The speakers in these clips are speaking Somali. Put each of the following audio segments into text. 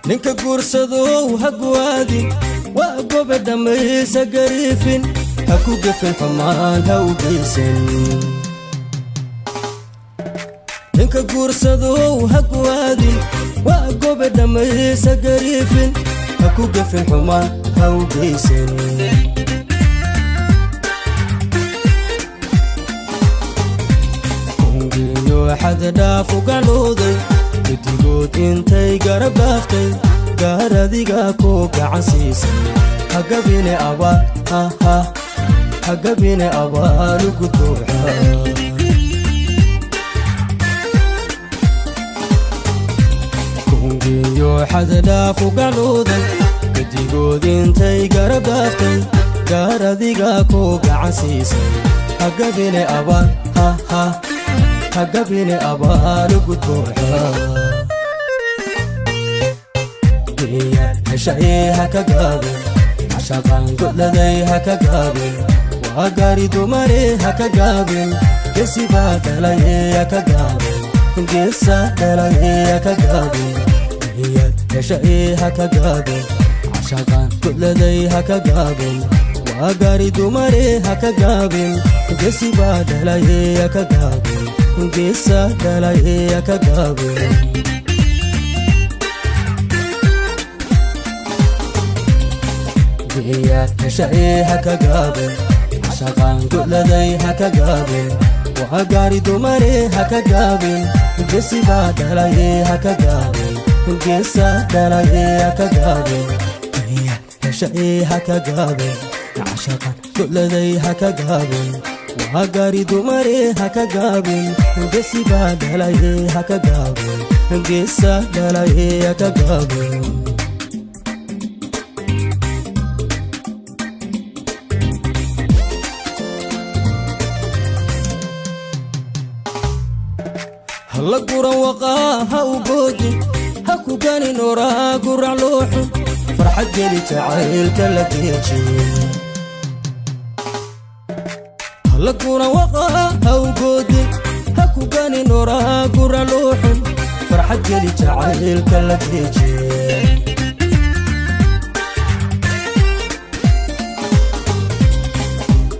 Ninka guursadow ha guwaadin, waa gobe dhammaysa gariifin, ha ku gefin xumaan ha u geysan. Ninka guursadow ha guwaadin, waa gobe dhammaysa gariifin, ha ku gefin xumaan ha u geysan. Kungiyo xad dhaaf ugaluuday, guddigood intay garab dhaaftay, gaar adiga ku gacan siisay. Hagabine abaal, haha, hagabine abaal ugu buuxa. Kungiyo xad dhaaf ugaluuday, guddigood intay garab dhaaftay, gaar adiga ku gacan siisay. Hagabine abaal, haha, hagabine abaal ugu buuxa. Heshaye ha ka gaabin, cashaqaan godladay ha ka gaabin, waa gaari dumare ha ka gaabin, geesibaa dhalaye ha ka gaabin, geesa dhalaye ha ka gaabin. Heshaye ha ka gaabin, cashaqaan godladay ha ka gaabin, waa gaari dumare ha ka gaabin, geesibaa dhalaye ha ka gaabin, geesa dhalaye ha ka gaabin. Heshaye ha ka gaabin, cashaqaan godladay ha ka gaabin, waa gaari dumare ha ka gaabin, geesibaa dhalaye ha ka gaabin, geesa dhalaye ha ka gaabin. Heshaye ha ka gaabin, cashaqaan godladay ha ka gaabin, waa gaari dumare ha ka gaabin, geesibaa dhalaye ha ka gaabin, geesa dhalaye ha ka gaabin. Hala guran waqaa ha u goodin, ha ku ganin oraa gurac looxun, farxad geli jacaylka la geeji. Hala guran waqaa ha u goodin, ha ku ganin oraa gurac looxun, farxad geli jacaylka la geeji.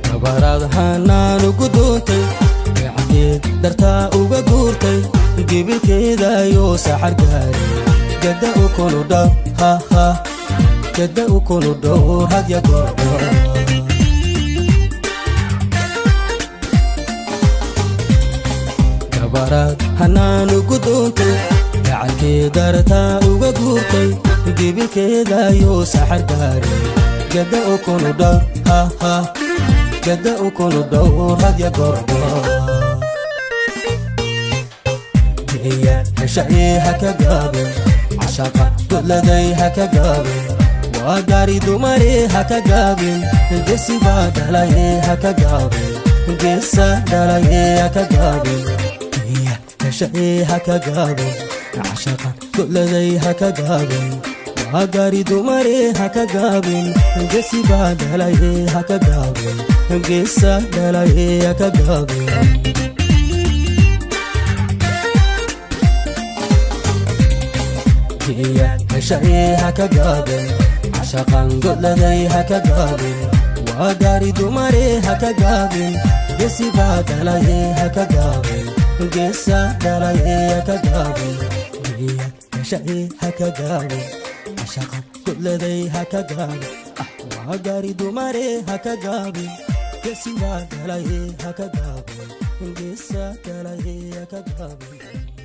Gabaraad hanaan ugu doontay, gacankeed dartaa uga guurtay, gibilkeeda ayuu saxar gaari, gada ukunu dhow, haha, gada ukunu dhowr hadya goordho. Gabaraad hanaan ugu doontay, gacankeed dartaa uga guurtay, gibilkeeda ayuu saxar gaari, gada ukunu dhow, haha, gada ukunu dhowr hadya goordho. Heshaye ha ka gaabin, cashaqa godladay ha ka gaabin, waa gaari dumare ha ka gaabin, geesibaa dhalaye ha ka gaabin, geesa dhalaye ha ka gaabin. Heshaye ha ka gaabin, cashaqa godladay ha ka gaabin, waa gaari dumare ha ka gaabin, geesibaa dhalaye ha ka gaabin, geesa dhalaye ha ka gaabin. Heshaye ha ka gaabin, cashaqaan godladay ha ka gaabin, waa gaari dumare ha ka gaabin, geesibaa dhalaye ha ka gaabin, geesa dhalaye ha ka gaabin. Heshaye ha ka gaabin, cashaqaan godladay ha ka gaabin, waa gaari dumare ha ka gaabin, geesibaa dhalaye ha ka gaabin, geesa dhalaye ha ka gaabin.